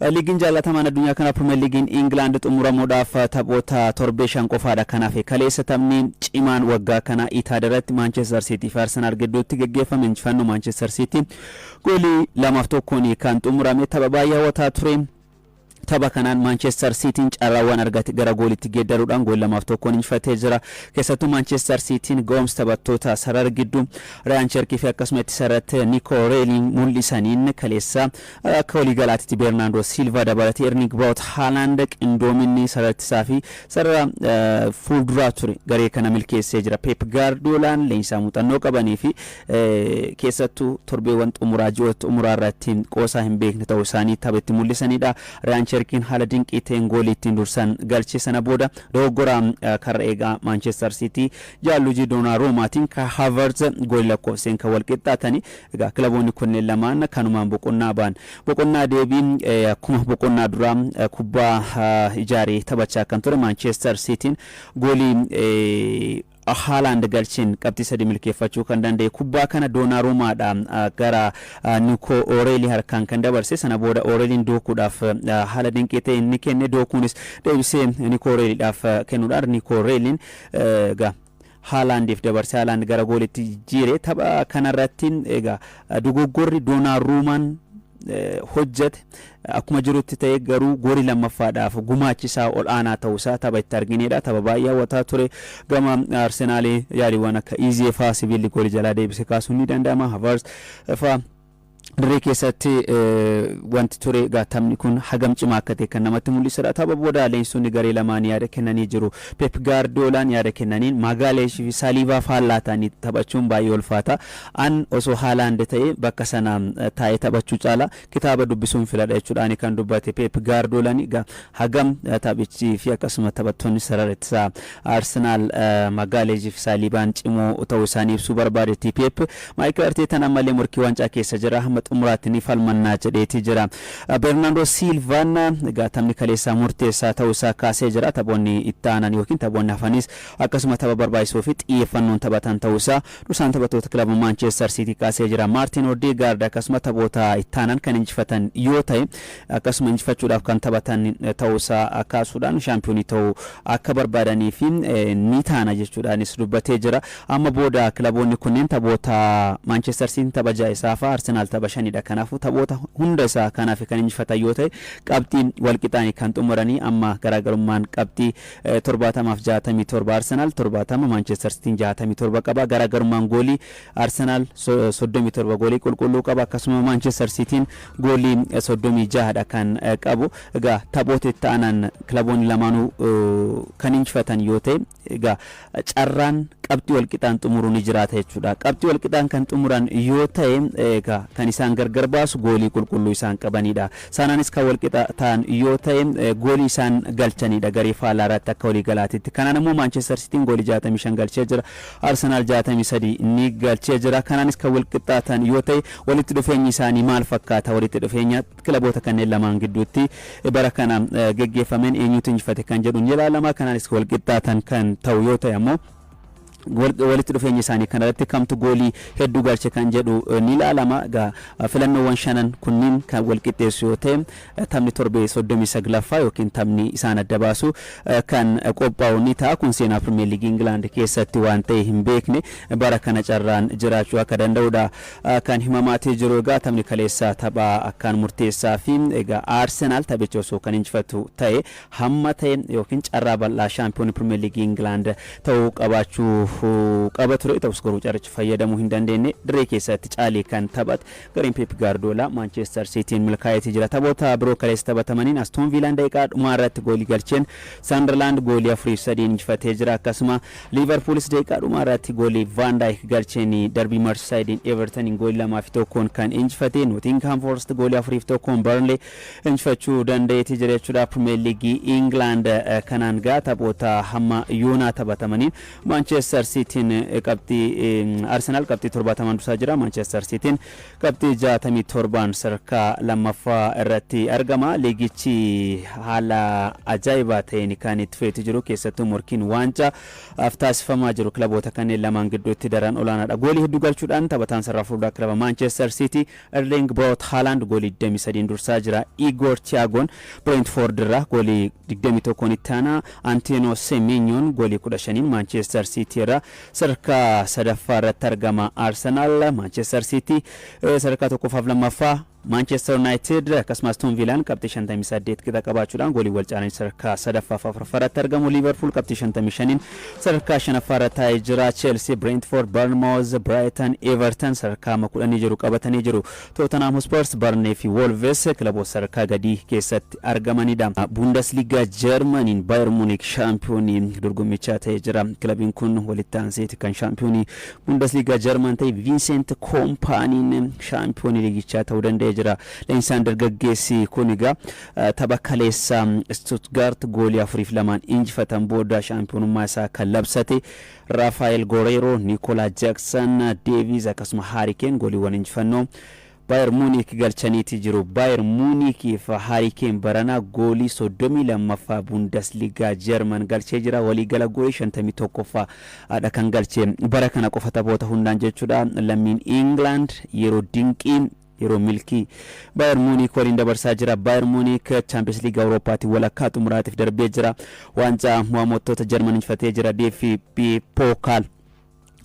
Liigiin jaalatamaan addunyaa kana Pirimeer Liigiin Ingilaand xumuramuudhaaf taphoota torbee 5 qofaadha kan hafe. Kaleessa taphni cimaan waggaa kana Itaad irratti Maanchestar Siitii fi Arsenaal gidduutti geggeeffame injifannoo Maanchestar Siitii goolii 2 fi 1n kan xumurame tapha baay'ee hawwataa ture. Tapha kanaan Maanchestar Siitiin carraawwan argate gara goolitti geeddaruudhaan goolii 2 fi 1n injifatee jira. Keessattuu Maanchestar Siitiin ga'umsa taphattoota sarara gidduu Rayaan Cherkii fi akkasuma ittisa irratti Nico O'Reilly mul'isaniin kaleessa akka waliigalaatitti Beernaandoo Siilvaa dabalatee Erling Braut Haaland qindoominni sarara ittisaa fi sarara fuulduraa ture garee kana milkeessee jira. Pep Gaardiyoolaan leenjisaa muuxannoo qabanii fi keessattuu torbeewwan xumuraa ji'oota xumuraa irratti qoosaa hin beekne ta'uu isaanii tapha itti mul'isanidha. Rayaan Cherkiin haala dinqii ta'een goolii ittiin dursan galche. Sana booda dogoggora karra eegaa Maanchestar Siitii Jaalluujii Doonaarumaatiin Kai Havertz goolii lakkoofseen kan wal qixxaatani. Egaa kilaboonni kunneen lamaan kanumaan boqonnaa ba'an. Boqonnaa deebii akkuma boqonnaa duraa kubbaa ijaaree taphachaa kan ture Maanchestar Siitiin goolii Haalaand galcheen qabxii 3 milkeeffachuu kan danda'e. Kubbaa kana Doonarumaadha gara Nikoo Ooreelii harkaan kan dabarse. Sana booda Ooreeliin Dookuudhaaf haala dinqii ta'een ni kenne. Dookuunis deebisee Nikoo Ooreeliidhaaf kennuudhaan Nikoo Ooreeliin egaa Haalaandiif dabarse. Haalaand gara goolitti jijjiire. Tapha kanarratti egaa dogoggorri Doonarumaan hojjete akkuma jirutti ta'e, garuu goolii lammaffaadhaaf gumaachisaa ol aanaa ta'uusaa tapha itti arginedha. Tapha baay'ee hawwataa ture. Gama Arsenaalii yaaliiwwan akka Iizee fa'aa sibiilli goolii jalaa deebise kaasuun ni danda'ama. Havertz fa'aa dirree keessatti wanti ture egaa taphni kun hagam cimaa akka ta'e kan namatti mul'isudha. Tapha booda leenjistoonni garee lamaan yaada kennanii jiru. Pep Gaardiyoolaan yaada kennaniin Maagaaleesh fi Saaliivaa faallaa ta'anii taphachuun baay'ee ulfaata. An osoo Haalaand ta'ee bakka sana taa'ee taphachuu caala kitaaba dubbisuun filadha jechuudhaan kan dubbate Pep Gaardiyoolaan. Egaa hagam taphichi fi akkasuma taphattoonni sarara ittisaa Arsenaal Magaaleej fi Saaliibaan cimoo ta'uu isaanii ibsuu barbaadetti Pep. Maayikil Arteetaan ammallee morkii waancaa keessa jira, hamma xumuraatti ni falmannaa jedheeti jira. Bernaandoo Siilvaan egaa taphni kaleessaa murteessaa ta'uu isaa kaasee jira. Taphoonni itti aanan yookiin taphoonni hafanis akkasuma tapha barbaachisoo fi xiyyeeffannoon taphatan ta'uu isaa dursaan taphattoota kilaba Maanchestar Siitii kaasee jira. Maartiin Odeegaard akkasuma taphoota itti aanan kan injifatan yoo ta'e, akkasuma injifachuudhaaf kan taphatan ta'uu isaa kaasuudhaan shaampiyoonii ta'uu akka barbaadanii fi ni taana jechuudhaanis dubbatee jira. Amma booda kilaboonni kunneen taphoota Maanchestar Siitiin tapha 6 isaa hafa, Arsenaal tapha 5dha. Kanaafuu taphoota hunda isaa kanaaf kan injifatan yoo ta'e qabxii walqixaanii kan xumuranii. Amma garaagarummaan qabxii 70 fi 67, Arsenaal 70, Maanchestar Siitiin 67 qaba. Garaagarummaan goolii Arsenaal 37 goolii qulqulluu qaba. Akkasuma Maanchestar Siitiin goolii 36dha kan qabu. Egaa taphoota itti aanan kilaboonni lamaanuu kan injifatan yoo ta'e, egaa carraan qabxii walqixaan xumuruu ni jiraata jechuudha. Qabxii walqixaan kan xumuran yoo ta'e, egaa kan isaan gargar baasu goolii qulqulluu isaan qabanidha. Saanaanis kan walqixa ta'an yoo ta'e goolii isaan galchanidha garee faallaa irratti akka walii galaatitti. Kanaan immoo Maanchestar Siitiin goolii 65 galchee jira. Arsenaal 63 ni galchee jira. Kanaanis kan walqixxaatan yoo ta'e walitti dhufeenyi isaanii maal fakkaata? Walitti dhufeenya kilaboota kanneen lamaan gidduutti bara kana geggeeffameen eenyutu injifate kan jedhu ni ilaalama. Kanaanis walqixxaatan kan ta'u yoo ta'e ammoo walitti dhufeenya isaanii kanarratti kamtu goolii hedduu galche kan jedhu ni ilaalama. Egaa filannoowwan shanan kunniin kan wal qixxeessu yoo ta'e taphni torbee 39ffaa yookiin taphni isaan adda baasu kan qophaa'u ni ta'a. Kun seenaa Pirimeer Liigii Ingilaand keessatti waan ta'e hin beekne bara kana carraan jiraachuu akka danda'udha kan himamaatii jiru. Egaa taphni kaleessaa tapha akkaan murteessaa fi egaa Arsenaal taphicha osoo kan injifatu ta'e hamma ta'e yookiin carraa bal'aa shaampiyoonii Pirimeer Liigii Ingilaand ta'uu qabaachuu qaba ture. Ta'us garuu carricha fayyadamuu hin dandeenye. Dirree keessatti caalee kan taphate gareen Pep Gaardiyoolaa Maanchestar Siitiin milkaa'eetii jira. Taphoota biroo kaleessa taphatamaniin Astoon Viilaan daqiiqaa dhumaa irratti goolii galcheen Sanderlaand goolii 4 fi 3n injifatee jira. Akkasuma Liivarpuulis daqiiqaa dhumaa irratti goolii Vaan Daayik galcheen darbii Marsisaayidiin Evertoniin goolii 2 fi 1n kan injifate. Nootingham Forest goolii 4 fi 1n Burnley injifachuu danda'eetii jira jechuudha. Pirimeer Liigii Ingilaand kanaan gaa taphoota hamma yoonaa taphatamaniin Maanchestar Siitiin qabxii Arsenaal qabxii 70n dursaa jira. Maanchestar Siitiin qabxii 67n sadarkaa lammaffaa irratti argama. Liigichi haala ajaa'ibaa ta'een kan itti fufeetu jiru, keessattuu morkiin waancaa af taasifamaa jiru kilaboota kanneen lamaan gidduutti daran olaanaadha. Goolii hedduu galchuudhaan taphataan sarara fuulduraa kilaba Maanchestar Siitii Erling Braut Haaland goolii 23 dursaa jira. Igor Thiagoon Brentford irraa goolii 21 itti aanaa. Antonio Semenyoon goolii 15 Maanchestar Siitii irraa sadarkaa sadaffaa irratti argama. Arsenal, Maanchestar Siitii sadarkaa tokkoffaaf lammaffaa, Manchester United akkasumas Aston Villaan qabxii 58 qixa qabaachuudhaan goolii wal caalanii sadarkaa sadaffaa fi afuraffaa irratti argamu. Liverpool qabxii 55 sadarkaa shanaffaa irra taa'ee jira. Chelsea, Brentford, Bournemouth, Brighton, Everton sadarkaa amma 10 jiru qabatanii jiru. Tottenham Hotspur, Burnley fi Wolves kilaboota sadarkaa gadii keessatti argamanidha. Bundesliga Germaniin Bayern Munich shaampiyoonii dorgommichaa ta'ee jira. Kilabiin kun walitti aanseeti kan shaampiyoonii Bundesliga German ta'e. Vincent Kompaaniin shaampiyoonii liigichaa ta'uu danda'ee jira. Leenjisaan dargaggeessi kun egaa tapha kaleessa Stuttgart goolii 4-2n injifatan booda shaampiyoonummaa isaa kan labsate. Rafael Guerreiro, Nicola Jackson, Davies akkasuma Harry Kane gooliiwwan injifannoo Bayern Munich galchaniiti jiru. Bayern Munichiif Harry Kane baranaa goolii 32ffaa Bundesliga German galchee jira. Waliigala goolii 51ffaa dha kan galche bara kana qofa taphoota hundaan jechuudha. Lammiin England yeroo dinqii, yeroo milkii Bayern Munich waliin dabarsaa jira. Bayern Munich Champions League Awurooppaatiin walakkaa xumuraatiif darbee jira. Waancaa mo'amottoota Jarman injifatee jira. DFB Pokal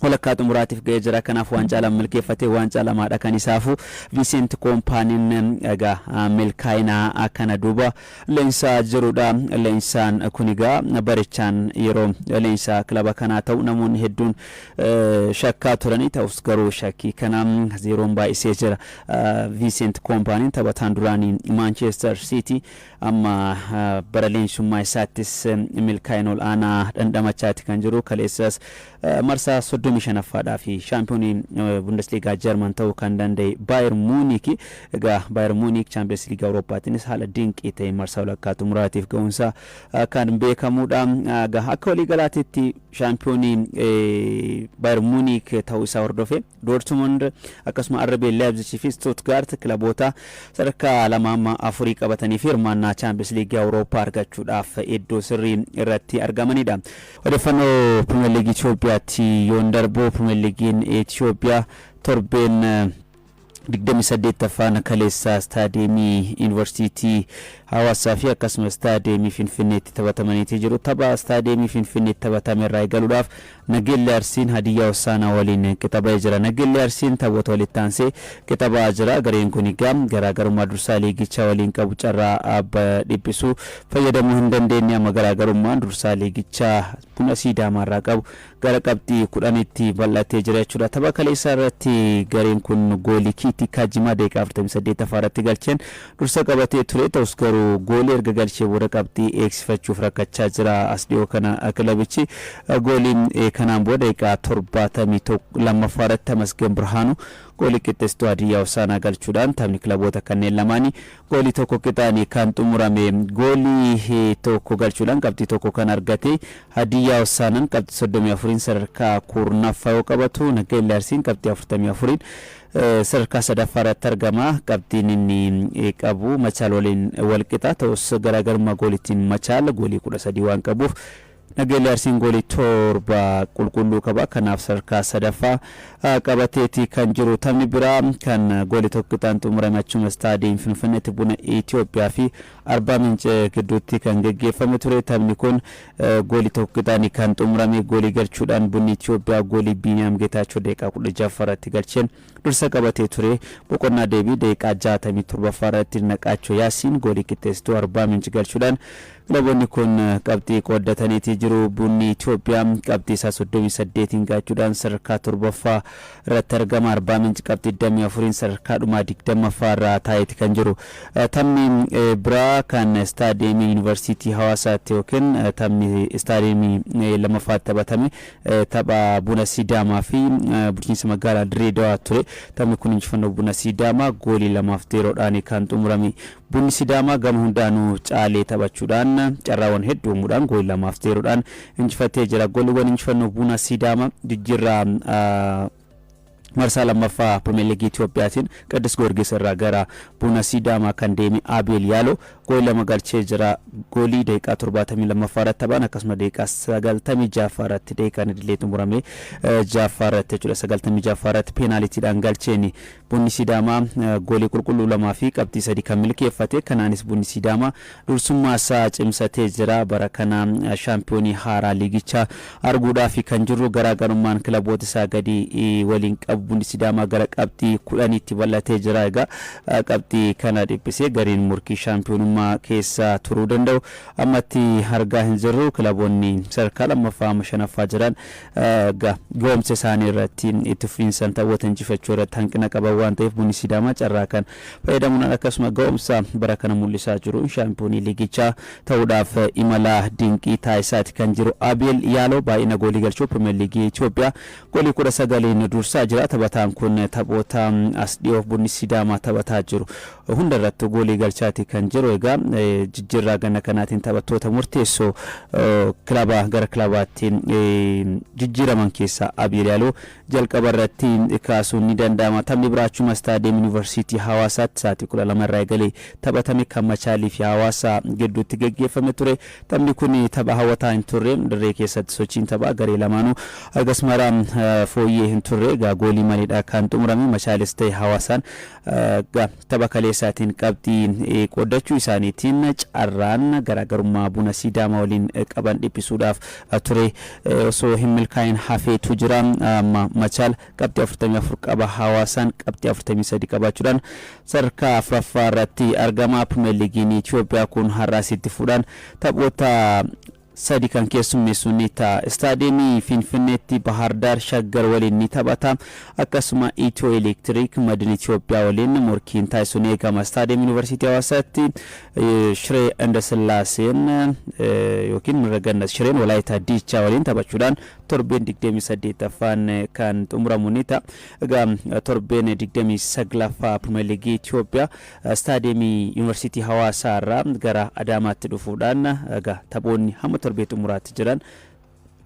walakkaa xumuraatiif ga'ee jira. Kanaaf waancaa lama milkeeffatee, waancaa lamaadha kan isaafu. Vincent Koompaaniin egaa milkaa'ina kana duuba leenjisaa jirudha. Leenjisaan kun egaa barichaan yeroo leenjisaa kilaba kanaa ta'u namoonni hedduun shakkaa turanii, ta'us garuu shakkii kana zeeroon baay'isee jira. Vincent Koompaaniin, taphataan duraanii Manchester City, amma bara leenjisummaa isaattis milkaa'ina ol aanaa dhandhamachaati kan jiru. Kaleessas marsaa 35ffaadhaa fi shaampiyoonii Bundesliigaa Jarman ta'uu kan danda'e Bayern Munich. Egaa Bayern Munich Champions League Awurooppaatiinis haala dinqii ta'e marsaa walakkaa xumuraatiif ga'uunsaa kan beekamudha. Egaa akka waliigalaatitti shaampiyoonii Bayern Munich ta'uu isaa hordofe Dortmund akkasuma RB Leipzig fi Stuttgart kilaboota sadarkaa lama amma afurii qabatanii fi hirmaannaa Champions League Awurooppaa argachuudhaaf iddoo sirrii irratti argamanidha. Odeeffannoo Pirimeer Liigii Itoophiyaatti yoon darbu, Pirimeer Liigiin Itoophiyaa torbeen 28ffaan kaleessa istaadiyeemii Yuunivarsiitii Hawaasaa fi akkasumas istaadiyeemii Finfinneetti taphatamaniitii jiru. Tapha istaadiyeemii Finfinneetti taphatame irraa eegaluudhaaf Nageellee Arsiin Hadiyyaa Hossaanaa waliin qixa ba'ee jira. Nageellee Arsiin taphoota walitti aansee qixa ba'aa jira. Gareen kun egaa garaagarummaa dursaa liigichaa waliin qabu carraa dhiphisuu fayyadamuu hin dandeenye. Amma garaagarummaan dursaa liigichaa Buna Siidaamaa irraa qabu gara qabxii 10tti bal'atee jira jechuudha. Tapha kaleessaa irratti gareen kun goolii Kiitii Kaajimaa daqiiqaa 48ffaa irratti galcheen dursa qabatee ture. Ta'us garuu goolii erga galchee booda qabxii eegsifachuuf rakkachaa jira. As dhiyoo kana kilabichi goolii kanaan booda daqiiqaa 72ffaa irratti Tamasgeen Birhaanuu goolii qixxeessituu Hadiyyaa Hosaanaa galchuudhaan taphni kilaboota kanneen lamaanii goolii tokko qixaan kan xumurame. Goolii tokko galchuudhaan qabxii tokko kan argate Hadiyyaa Hosaanaan qabxii 34n sadarkaa 10ffaa yoo qabatu, Naggeellee Arsiin qabxii 44n sadarkaa sadaffaa irratti argama. Qabxiin inni qabu Machaal waliin wal qixa. Ta'us garaagarummaa gooliitiin Machaal goolii 13 waan qabuuf Nageellee Arsiin goolii torba qulqulluu qaba. Kanaaf sadarkaa sadaffaa qabateeti kan jiru. Taphni biraa kan goolii tokko qixaan xumurame achuma istaadiyeem Finfinneetti Buna Itoophiyaa fi Arbaa Minc gidduutti kan geggeeffame ture. Taphni kun goolii tokko qixaan kan xumurame. Goolii galchuudhaan Bunni Itoophiyaa goolii Biiniyaam Geetaachoo daqiiqaa 16ffaa irratti galcheen dursa qabatee ture. Boqonnaa deebii daqiiqaa 67ffaa irratti Naqaachoo Yaasiin goolii qixxeessituu Arbaa Minc galchuudhaan kilaboonni kun qabxii qooddataniitii jiru. Bunni Itoophiyaa qabxii isaa 38n gaachuudhaan sadarkaa torbaffaa irratti argama. Arbaa Minc qabxii 24n sadarkaa dhumaa 20ffaa irra taa'eeti kan jiru. Taphni biraa kan istaadiyeemii Yuunivarsiitii Hawaasaatti yookiin taphni istaadiyeemii lammaffaatti taphatame tapha Buna Sidaamaa fi bulchiinsa magaalaa Dirree Dawaa ture. Taphni kun injifannoo Buna Sidaamaa goolii 2-0dhaan kan xumurame. Bunni Sidaamaa gama hundaanuu caalee taphachuudhaan Sidaamaan carraawwan hedduu uumuudhaan goolii 2 fi 0dhaan injifatee jira. Gooliiwwan injifannoo Buna Sidaama jijjiirraa marsaa lammaffaa Pirimeer Liigii Itiyoophiyaatiin Qiddus Goorgis irraa gara Buna Sidaamaa kan deeme Abeel Yaaloo goolii 2 galchee jira. Goolii daqiiqaa 72ffaa irratti taphaan akkasuma daqiiqaa 96ffaa irratti, daqiiqaan idilee xumurame 6ffaa irratti jechuudha, 96ffaa irratti peenaalitiidhaan galcheen Bunni Sidaamaa goolii qulqulluu 2 fi qabxii 3 kan milkeeffate. Kanaanis Bunni Sidaamaa dursummaa isaa cimsatee jira. Bara kana shaampiyoonii haaraa liigichaa arguudhaaf kan jirru, garaagarummaan kilaboota isaa gadi waliin qabu Bunni Sidaamaa gara qabxii 10tti bal'atee jira. Egaa qabxii kana dhiphisee gareen morkii shaampiyoonummaa keessa turuu danda'u ammatti argaa hin jirru. Kilaboonni sadarkaa lammaffaa amma shanaffaa jiran ga'umsa isaanii irratti itti fufiinsaan taphoota injifachuu irratti hanqina qaban waan ta'eef, Bunni Sidaamaa carraa kan fayyadamuudhaan akkasuma ga'umsa bara kana mul'isaa jiru shaampiyoonii liigichaa ta'uudhaaf imala dinqii taasisaati kan jiru. Abeel Yaaloo baay'ina goolii galchuu Pirimeer Liigii Itoophiyaa goolii 19n dursaa jira. Taphataan kun taphoota as dhiyoof Bunni Sidaamaa taphataa jiru hunda irratti goolii galchaati kan jiru. Egaa jijjiirraa ganna kanaatiin taphattoota murteessoo kilaba gara kilabaatti jijjiiraman keessaa Abeel Yaaloo jalqaba irratti kaasuun ni danda'ama. Taphni biraa achuma Istaadiyeem Yuunivarsiitii Hawaasaatti sa'aatii 12 irraa eegalee taphatame kan Machaalii fi Hawaasaa gidduutti geggeeffame ture. Taphni kun tapha hawwataa hin turre. Dirree keessatti sochiin taphaa garee lamaanuu hagas mara fooyyee hin turre. Egaa goolii maleedha kan xumurame. Machaalis ta'e Hawaasaan tapha kaleessaatiin qabxii qooddachuu isaaniitiin carraan garaagarummaa Buna Sidaamaa waliin qaban dhiphisuudhaaf ture osoo hin milkaa'in hafeetu jira. Amma Machaal qabxii 44 qaba. Hawaasaan qabxii 43 qabaachuudhaan sadarkaa afuraffaa irratti argama. Pirimeer Liigiin Itoophiyaa kun har'aas itti fuudhaan taphoota sadi kan keessummeessu ni ta'a. Istaadiyeemii Finfinneetti Bahaardaar Shaggar waliin ni taphata. Akkasuma Itiyoo Elektiriik Madin Itoophiyaa waliin morkiin taasisu ni eegama. Istaadiyeemii Yuunivarsiitii Hawaasaatti Shiree Indasillaaseen yookiin Mirragannat Shireen Walaayitaa Diichaa waliin taphachuudhaan torbeen 28ffaan kan xumuramu ni ta'a. Egaa torbeen 29ffaa Pirimeer Liigii Itoophiyaa Istaadiyeemii Yuunivarsiitii Hawaasaa irraa gara Adaamaatti dhufuudhaan, egaa taphoonni hamma torbee xumuraatti jiran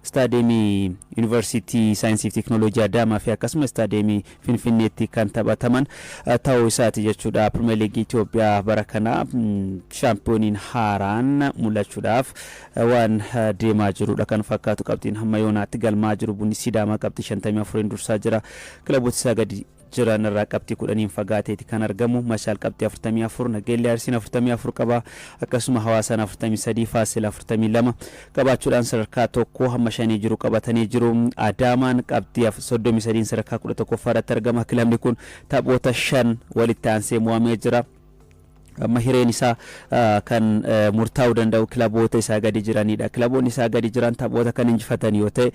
Istaadiyeemii Yuunivarsiitii Saayinsii fi Teekinooloojii Adaamaa fi akkasuma Istaadiyeemii Finfinneetti kan taphataman ta'uu isaati jechuudha. Pirimeer Liigii Itoophiyaa bara kana shaampiyooniin haaraan mul'achuudhaaf waan deemaa jirudha kan fakkaatu. Qabxiin hamma yoonaatti galmaa jiru, Bunni Sidaamaa qabxii 54n dursaa jira. Kilaboota isaa gadi jiran irraa qabxii 10n fagaateeti kan argamu. Mashaal qabxii 44, Nageellee Arsiin 44 qaba. Akkasuma Hawaasaan 43, Faasil 42 qabaachuudhaan sadarkaa 1 hamma 5 jiru qabatanii jiru. Adaamaan qabxii 33n sadarkaa 11ffaa irratti argama. Kilabni kun taphoota 5 walitti aansee mo'amee jira. Amma hireen isaa kan murtaa'uu danda'u kilaboota isaa gadi jiranidha. Kilaboonni isaa gadi jiran taphoota kan injifatan yoo ta'e,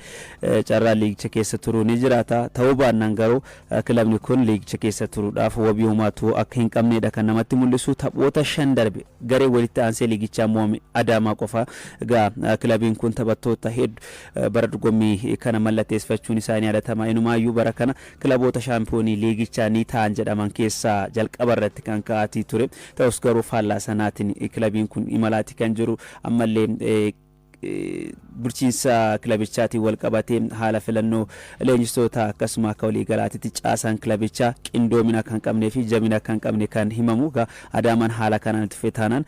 carraan liigicha keessa turuu ni jiraata. Ta'uu baannaan garuu kilabni kun liigicha keessa turuudhaaf wabii homaatu akka hin qabnedha kan namatti mul'isu. Taphoota 5 darbe garee walitti aansee liigichaa mo'ame Adaamaa qofa. Egaa kilabiin kun taphattoota hedduu bara dorgommii kana mallatteessifachuun isaa ni yaadatama. Inumaayyuu bara kana kilaboota shaampiyoonii liigichaa ni ta'an jedhaman keessaa jalqaba irratti kan ka'aatii ture. Ta'us garuu faallaa sanaatiin kilabiin kun imalaati kan jiru. Ammallee bulchiinsa kilabichaatiin wal qabatee haala filannoo leenjistoota, akkasuma akka waliigalaatitti caasaan kilabichaa qindoomina akka hin qabnee fi jabina akka hin qabne kan himamu. Egaa Adaamaan haala kanaan itti fufee taanaan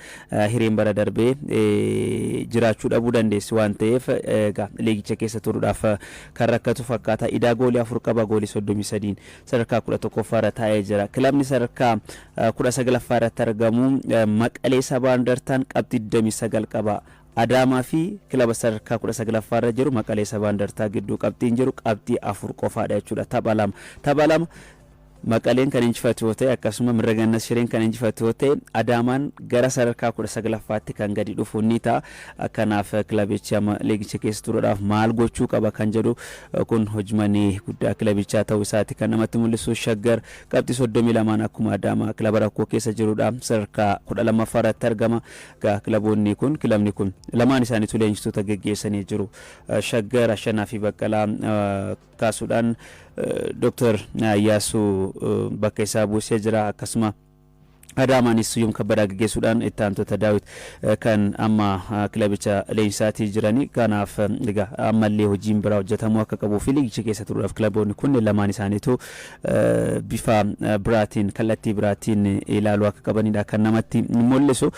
hireen bara darbee jiraachuu dhabuu dandeessi waan ta'eef, egaa liigicha keessa turuudhaaf kan rakkatu fakkaata. Idaa goolii 4 qaba, goolii 33n sadarkaa 11ffaa irra taa'ee jira. Kilabni sadarkaa 19ffaa irratti argamu Maqalee Sabaa Indartaan qabxii 29 qaba. Adaamaa fi kilaba sadarkaa 19ffaa irra jiru Maqalee Sabaa Indartaa gidduu qabxiin jiru qabxii 4 qofaadha jechuudha. Tapha lama. Tapha lama Maqaleen kan injifatu yoo ta'e, akkasuma Mirragannas Shireen kan injifatu yoo ta'e, Adaamaan gara sadarkaa 19ffaatti kan gadi dhufu ni ta'a. Kanaaf kilabichi amma liigicha keessa turuudhaaf maal gochuu qaba kan jedhu kun hojmanii guddaa kilabichaa ta'uu isaati kan namatti mul'isu. Shaggar qabxii 32n akkuma Adaamaa kilaba rakkoo keessa jirudha. Sadarkaa 12ffaa irratti argama. Egaa kilaboonni kun, kilabni kun lamaan isaaniitu leenjistoota geggeessanii jiru. Shaggar Ashanaa fi Baqqalaa kaasuudhaan Dr. Iyyaasuu bakka isaa buusee jira. Akkasuma Adaamaanis Suyum Kabbadaa gaggeessuudhaan itti aantota Daawit kan amma kilabicha leenjisaatii jiranii. Kanaaf egaa ammallee hojiin biraa hojjetamuu akka qabuu fi liigicha keessa turuudhaaf kilaboonni kunneen lamaan isaaniitu bifa biraatiin, kallattii biraatiin ilaaluu akka qabanidha kan namatti mul'isu.